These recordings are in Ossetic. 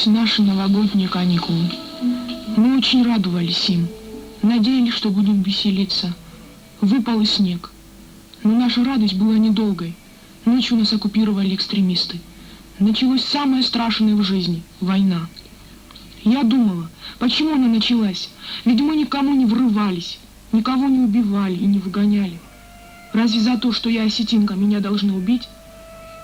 Начались наши новогодние каникулы. Мы очень радовались им. Надеялись, что будем веселиться. Выпал и снег. Но наша радость была недолгой. Ночью нас оккупировали экстремисты. Началось самое страшное в жизни – война. Я думала, почему она началась? Ведь мы никому не врывались, никого не убивали и не выгоняли. Разве за то, что я осетинка, меня должны убить?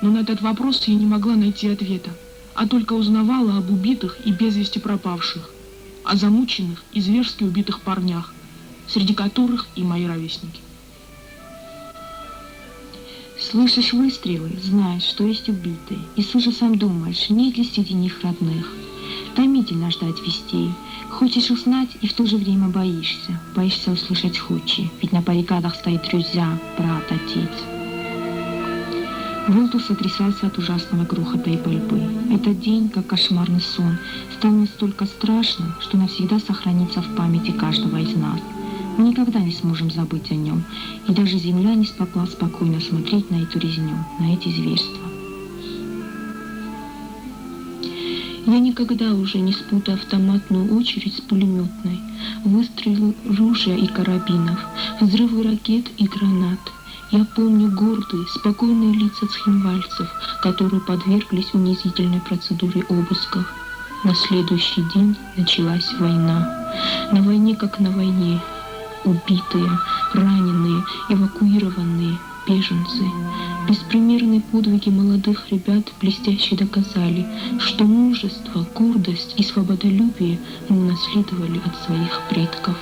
Но на этот вопрос я не могла найти ответа, а только узнавала об убитых и без вести пропавших, о замученных и зверски убитых парнях, среди которых и мои ровесники. Слышишь выстрелы, знаешь, что есть убитые, и с ужасом думаешь, нет ли среди них родных. Томительно ждать вестей. Хочешь узнать и в то же время боишься. Боишься услышать худшее, ведь на баррикадах стоит друзья, брат, отец. Воздух сотрясался от ужасного грохота и пальбы. Этот день, как кошмарный сон, стал настолько страшным, что навсегда сохранится в памяти каждого из нас. Мы никогда не сможем забыть о нем, и даже земля не смогла спокойно смотреть на эту резню, на эти зверства. Я никогда уже не спутаю автоматную очередь с пулеметной, выстрелы ружья и карабинов, взрывы ракет и гранат. Я помню гордые, спокойные лица цхинвальцев, которые подверглись унизительной процедуре обысков. На следующий день началась война. На войне, как на войне, убитые, раненые, эвакуированные, беженцы. Беспримерные подвиги молодых ребят блестяще доказали, что мужество, гордость и свободолюбие мы унаследовали от своих предков.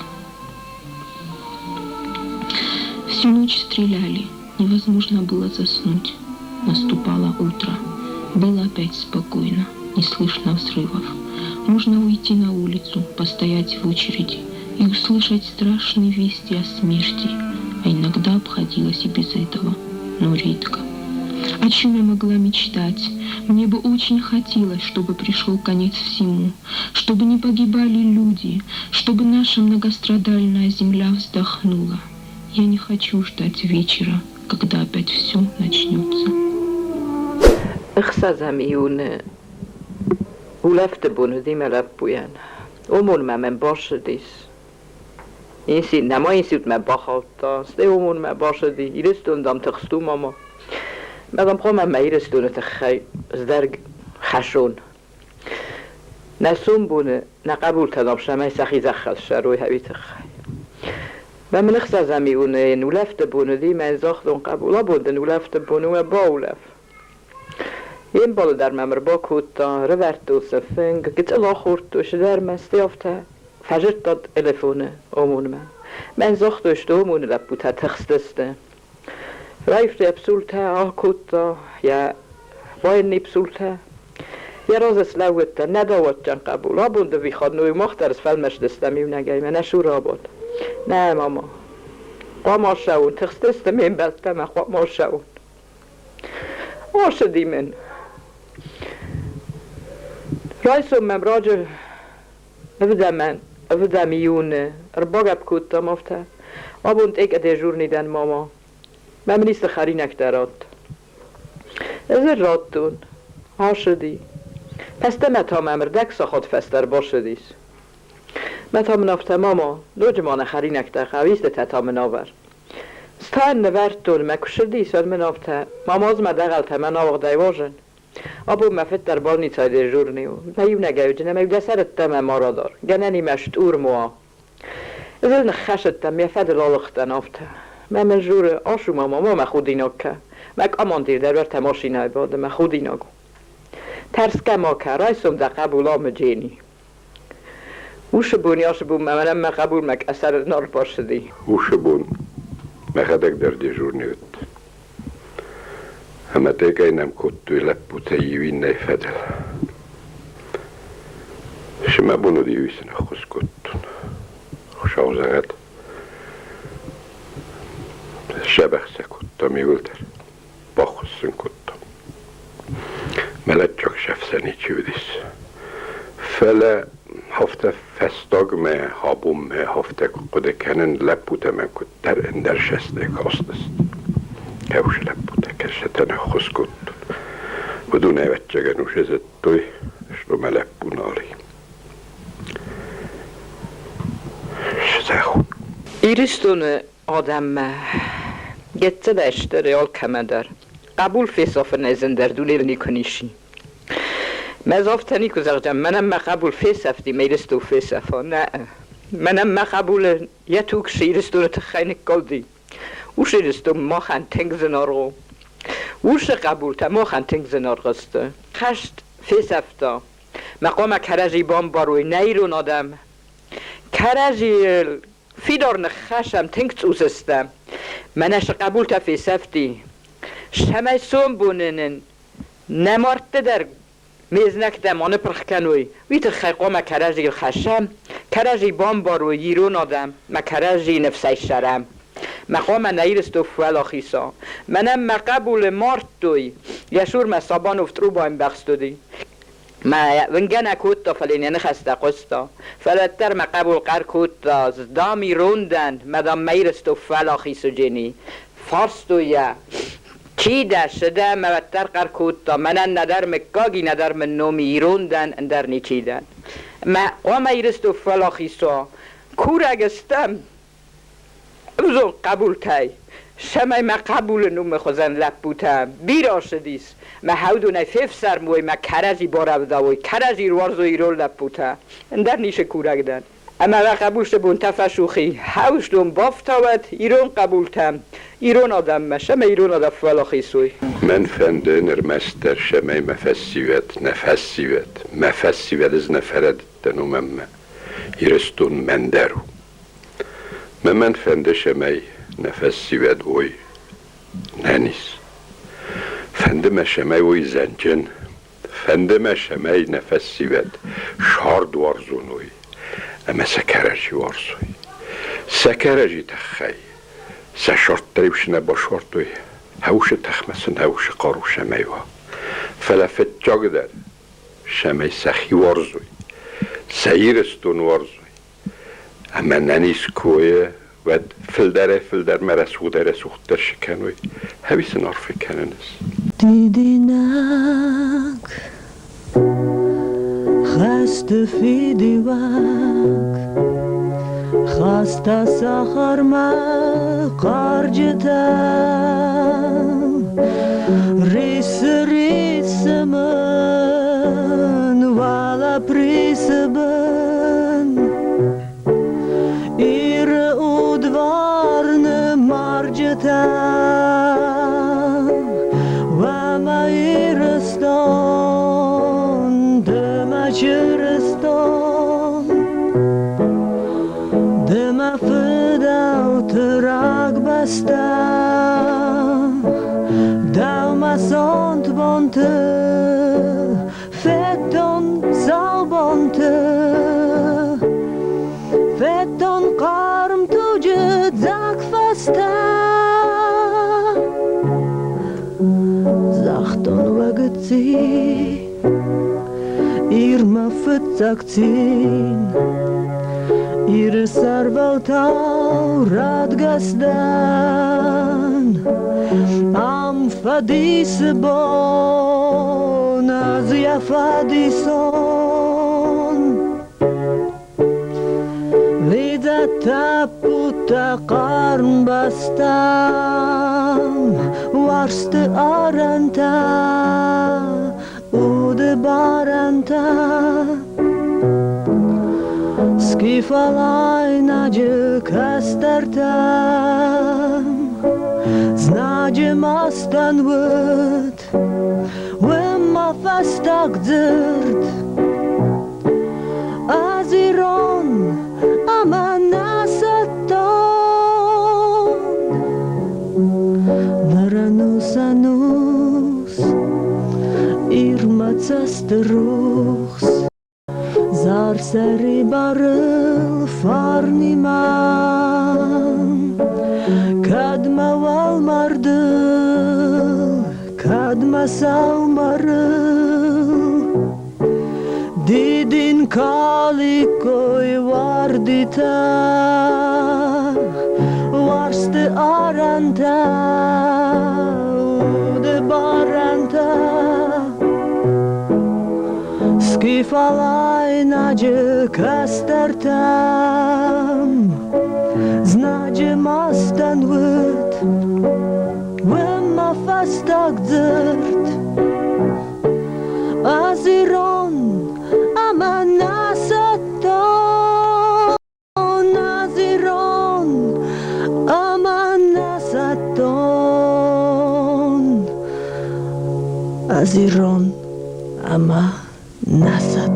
Всю ночь стреляли, невозможно было заснуть. Наступало утро. Было опять спокойно, не слышно взрывов. Можно уйти на улицу, постоять в очереди и услышать страшные вести о смерти, а иногда обходилось и без этого, но редко. О чем я могла мечтать? Мне бы очень хотелось, чтобы пришел конец всему, чтобы не погибали люди, чтобы наша многострадальная земля вздохнула. Я не хочу ждать вечера, когда опять все начнется. 6 июны улӕфты бон уыди мӕ лӕппуйӕн. Омонмӕ мӕм басыдис. Нӕма институтмӕ бахаудта, стӕй омонмӕ басыди. Ирыстон, дам, тыхст у, мама. Мӕ, дам, хъуамӕ мӕ Ирыстоны тыххӕй здӕрг хӕссон. Нӕ сомбоны нӕ хъӕбултӕ, дам, цӕмӕй сӕхи зӕххыл ссарой, уый тыххӕй. Мӕ мын 6 июны йын улӕфты бон уыди, мӕ йын загътон, хъӕбул, абон дын улӕфты бон у, баулӕф. Йе мбалы дӕр мӕм ӕрбакодта, рывӕрдтон сын фынг, гыццыл ахордтой, цыдӕр мӕ стӕй афтӕ фӕзырдта телефоны ОМОНмӕ. Мӕн загътой, что ОМОНы лӕппутӕ тыхстысты. Раивтой псултӕ, акодта йӕ военный псултӕ. Йӕ разы слӕууыдтӕн, нӕ дауадтӕн хъӕбул, абон ды выходной, мах дӕр сфӕлмӕстыстӕм иунӕгӕй, мӕнӕ Шура абон. Нӕ, мама, хъуамӕ ссӕуон, тыхстысты ме мбӕлттӕ мӕ хъуамӕ ссӕуон. Ацыди мын. Райсом мӕм раджы ӕвдӕмӕн, ӕвдӕм июны ӕрбагӕпп кодтам афтӕ. Абон тъекъа дежурный дӕн, мама. Мӕ министр хӕринӕгтӕ радт. Ӕз ын радтон. Ацыди. Фӕстӕмӕ та мӕм ӕрдӕг сахат фӕстӕ ӕрбацыдис. Мӕ та мын афтӕ, мама, ноджы ма нӕ хӕринӕгтӕ хъӕуы, истытӕ та мын авӕр. Стӕн нывӕрдтон мӕ куы ссыдис, уӕд мын афтӕ, мама мӕ дӕгъӕлтӕ мӕн ауыгъдӕй уарзын. Абон мӕ фыд дӕр больницӕйы дежурный у. Мӕ иунӕгӕй уыдзынӕ ӕмӕ-иу дӕ сӕр ӕддӕмӕ ма радар. Гӕнӕн стъурм уа. Ӕз ыл ныххӕцыдтӕн, мӕ фӕдыл алыгътӕн афтӕ. Мӕ мын журы, ацу, мама, ма мӕ худинаг кӕ. Мӕ къамандир дӕр уӕртӕ машинӕйы бады, мӕ худинаг у. Тӕрсгӕ ма кӕ, райсом дӕ хъӕбул амы Джени. Уыцы бон, ацы бон мӕ мӕнӕн мӕ хъӕбулмӕ къӕсӕрыл нал бацыди. Уыцы бон мӕхӕдӕг дӕр дежурный уыдтӕн. Ӕмӕ текӕй нӕм кодтой лӕппутӕ иу иннӕйы фӕдыл. Цы мӕ бон уыди, уый сын ӕххуыс кодтон. Хуыцау зӕгъӕд, сдзӕбӕх сӕ кодтам иуылдӕр, баххуыс сын кодтам. Мӕлӕтчаг сӕф сӕ ничи уыдис. Фӕлӕ афтӕ фӕстагмӕ абонмӕ афтӕ куы хъуыды кӕнын, лӕппутӕ мӕ куыддӕр ӕндӕр сӕстӕй кастысты. Кӕусы лӕппутӕ кӕсӕтӕн ӕххуыс кодтон. Уыдон, ӕвӕццӕгӕн, уже зыдтой, Мӕ лӕппу нал и. Сдзӕхут. Ирыстоны адӕммӕ геццӕдӕстӕр алкӕмӕ дӕр. Хъӕбул фесафынӕй зындӕр дунейыл никуы ниси. Мӕ афтӕ никуы зӕгъдзӕн, мӕнӕн мӕ хъӕбул фесӕфти, мӕ Ирыстон фесӕфа. Нӕ, мӕнӕн мӕ хъӕбулы йӕ туг цы Ирыстоны тыххӕй ныккалди, уыцы Ирыстон махӕн тынг зынаргъ у. Уыцы хъӕбултӕ махӕн тынг зынаргъ сты. Хӕст фесӕфта. Мӕ хъуамӕ кӕрӕдзи бамбарой нӕ ирон адӕм. Кӕрӕдзийыл фидар ныххӕсӕм, тынг цъус сты. Мӕнӕ цы хъӕбултӕ фесӕфти, цӕмӕй сомбоны нын нӕ мӕрдты дӕр ме знӕгтӕ ма ныппырх кӕной, уый тыххӕй хъуамӕ кӕрӕдзийыл хӕссӕм, кӕрӕдзи бамбарой ирон адӕм мӕ кӕрӕдзийы ныфсӕй цӕрӕм. Мӕ хъуамӕ нӕ Ирыстон фӕуӕлахиз уа. Мӕнӕн мӕ хъӕбулы мардтой, йӕ цурмӕ Сабанов труба ӕмбӕхст уыди. Мӕ уынгӕ нӕ кодта, фӕлӕ йын йӕ ныхӕстӕ хъуыста. Фӕлӕ уӕддӕр мӕ хъӕбул хъӕр кодта, «Дам, ирон дӕн, мӕ дам, мӕ Ирыстон фӕуӕлахиз уыджени». Фарстой йӕ, чи дӕ, цы дӕ, мӕ уӕддӕр хъӕр кодта, мӕнӕн нӕдӕр мыггаг и, нӕдӕр мын ном и, ирон дӕн, ӕндӕр ничи дӕн. Мӕ хъуамӕ Ирыстон фӕуӕлахиз уа. Курӕг стӕм, ӕвзонг хъӕбултӕй, цӕмӕй мӕ хъӕбулы номы хуызӕн лӕппутӕ бирӕ ссыдис, мӕ хӕудонӕй фефсӕрм уой, мӕ кӕрӕдзи барӕвдауой, кӕрӕдзи руарзой ирон лӕппутӕ. Ӕндӕр ницы курӕг дӕн. Ӕмӕ уӕ хъӕбулты бонтӕ фӕсухи, хӕуысдон бафтауӕд ирон хъӕбултӕм, ирон адӕммӕ, цӕмӕй ирон адӕм фӕуӕлахиз уой. Мӕн фӕнды ӕрмӕстдӕр, цӕмӕй мӕ фӕсивӕд, нӕ фӕсивӕд, мӕ фӕсивӕд ӕз нӕ фӕрӕдыдтӕн уымӕн Ирыстон мӕн дӕр у. Мӕн фӕнды, цӕмӕй нӕ фӕсивӕд уой нӕниз. Фӕнды мӕ, цӕмӕй уой зӕнджын. Фӕнды мӕ, цӕмӕй нӕ фӕсивӕд сӕрдуарзон уой ӕмӕ сӕ кӕрӕдзи уарзой. Сӕ кӕрӕдзи тыххӕй сӕ сӕрдтӕ-иу цы нӕ басуардтой, хӕусы тыхмӕ сын хӕусы хъару цӕмӕй уа. Фӕлӕ фыццагдӕр цӕмӕй сӕхи уарзой, сӕ Ирыстон уарзой. Ӕмӕ нӕниз куы уӕд фылдӕрӕй-фылдӕрмӕ рӕсугъдӕй-рӕсугъддӕр цы кӕной, ӕви сын арфӕ кӕнынц. Дидинӕг, хӕсты фидиуӕг, хаста сахармӕ хъарджытӕ. Риссы, риссы мын, уӕлӕ присы бын. Иры удварны марджытӕ, Уӕ мӕ Ирыстон, ды мӕ чырыстон, Ды мӕ фыдӕлты рагбӕстӕ, Дӕу мӕ сонт бонты федтон сау бонты. Федтон хъарм туджы дзаг фӕстӕ. Загътон уӕ гыцци, Ир мӕ фыццаг цин, Иры сӕрвӕлтау радгӕс дӕн. Ам фӕдисы бон, ӕз йӕ фӕдисон. Лидзӕ тӕппудтӕ хъарм бӕстӕм, уарзты арӕнтӕ, уды барӕнтӕ. Скифалайнаджы кӕстӕртӕм знаджы мастӕн уыд уым ма фӕстаг дзырд. Ӕз ирон ӕмӕ нӕ сӕттон. Ныр ӕнус-ӕнус Ирмӕ цӕсты рухс Зар сӕрибарыл фарнимӕ. Кӕд мӕ уӕлмӕрдыл, кӕд мӕ сау мӕрыл Дидин каликкой уардитӕ, Уарзты арӕнтӕ, уды барӕнтӕ. Фалайнаджы кӕстӕртӕм знаджы мастӕн уыд уым мӕ фӕстаг дзырд. Ӕз ирон ӕмӕ нӕ сӕттон. Назирон ӕмӕ нӕ сӕттон. Ӕз ирон ӕмӕ нӕ сӕттон.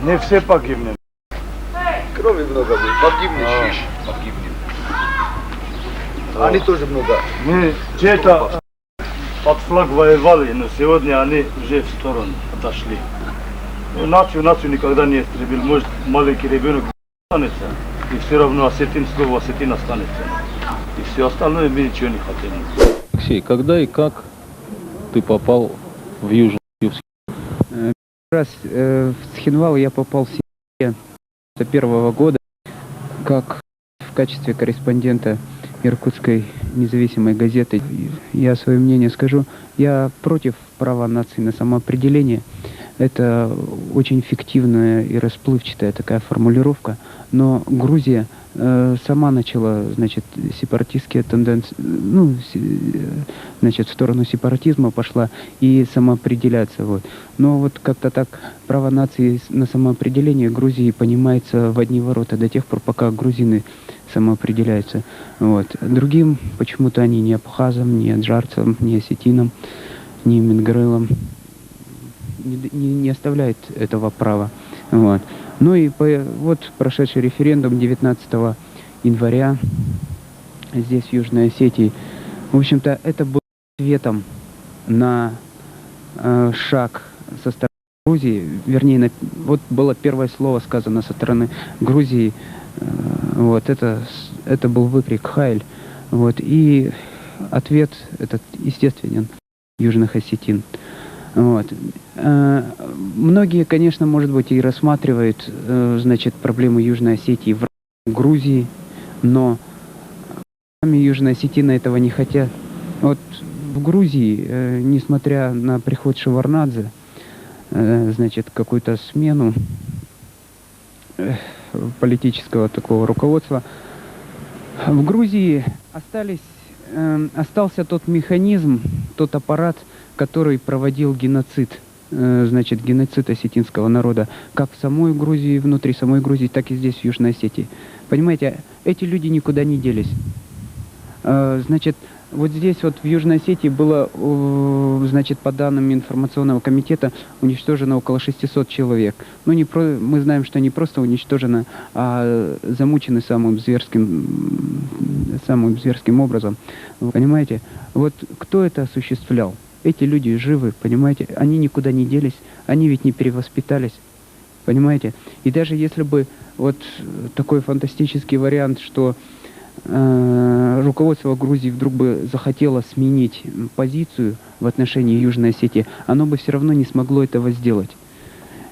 Не все погибнем. Крови много будет. Погибнешь, шиш, погибнем. Они тоже много. Мы где-то под флаг воевали, но сегодня они уже в сторону отошли. Ну, нацию, нацию никогда не истребил. Может, маленький ребенок останется, и все равно осетин, слово осетин останется. И все остальное мы ничего не хотим. Алексей, когда и как ты попал в Южный Раз в Цхинвал я попал в сентябре 1991 года как в качестве корреспондента Иркутской независимой газеты. Я свое мнение скажу. Я против права нации на самоопределение. Это очень фиктивная и расплывчатая такая формулировка. Но Грузия сама начала, значит, сепаратистские тенденции, ну, значит, в сторону сепаратизма пошла и самоопределяться. Вот. Но вот как-то так право нации на самоопределение Грузии понимается в одни ворота до тех пор, пока грузины самоопределяются. Вот. Другим почему-то они ни абхазам, ни аджарцам, ни осетинам, ни мингрелам не оставляют этого права. Вот. Ну и вот прошедший референдум 19 января здесь, в Южной Осетии, в общем-то, это был Ответом на шаг со стороны Грузии, вернее, на, вот было первое слово сказано со стороны Грузии, вот, это был выкрик «Хайль», вот, и ответ этот естественен южных осетин. Вот. Многие, конечно, может быть, и рассматривают, значит, проблему Южной Осетии в Грузии, но сами южные осетины этого не хотят. Вот в Грузии, несмотря на приход Шеварднадзе, значит, какую-то смену политического такого руководства, в Грузии остался тот механизм, тот аппарат, который проводил геноцид, значит, геноцид осетинского народа, как в самой Грузии, внутри самой Грузии, так и здесь, в Южной Осетии. Понимаете, эти люди никуда не делись. Значит, вот здесь вот в Южной Осетии было, значит, по данным информационного комитета, уничтожено около 600 человек. Ну, не про, мы знаем, что не просто уничтожено, а замучены самым зверским образом. Вы понимаете? Вот кто это осуществлял? Эти люди живы, понимаете? Они никуда не делись, они ведь не перевоспитались. Понимаете? И даже если бы вот такой фантастический вариант, что руководство Грузии вдруг бы захотело сменить позицию в отношении Южной Осетии, оно бы все равно не смогло этого сделать.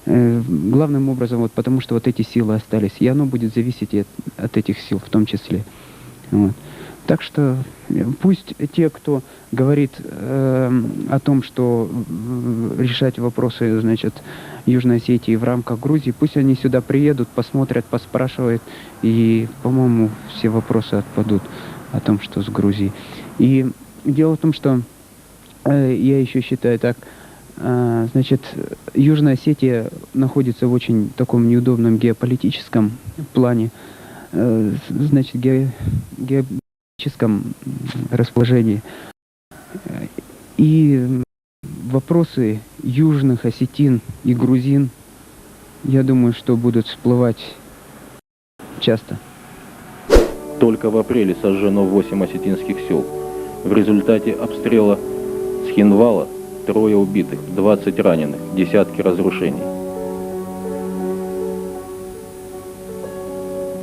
Главным образом, вот потому что вот эти силы остались, и оно будет зависеть и от этих сил в том числе. Вот. Так что пусть те, кто говорит о том, что решать вопросы, значит, Южной Осетии в рамках Грузии, пусть они сюда приедут, посмотрят, поспрашивают, и, по-моему, все вопросы отпадут о том, что с Грузией. И дело в том, что я еще считаю так, значит, Южная Осетия находится в очень таком неудобном геополитическом плане, значит, географическом расположении. И вопросы южных осетин и грузин, я думаю, что будут всплывать часто. Только в апреле сожжено 8 осетинских сел. В результате обстрела Цхинвала трое убитых, 20 раненых, десятки разрушений.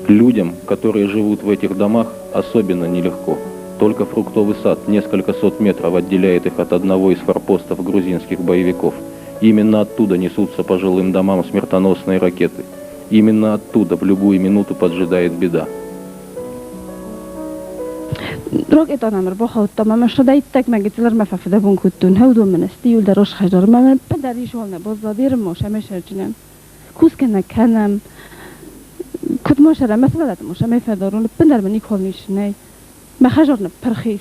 Людям, которые живут в этих домах, особенно нелегко. Только фруктовый сад несколько сот метров отделяет их от одного из форпостов грузинских боевиков. Именно оттуда несутся по жилым домам смертоносные ракеты. Именно оттуда в любую минуту поджидает беда. Рог итанамр бохауттама مشدايتك ما قلت ما ففدا بون كتون هودو من استيول دروش خجر ما من بدري شولنا بوزادير مش مش جنم كوس كنا كنم كنت مشرا مثلا مش ما فدارون بندر من يكون ني ما خجرنا برخيص.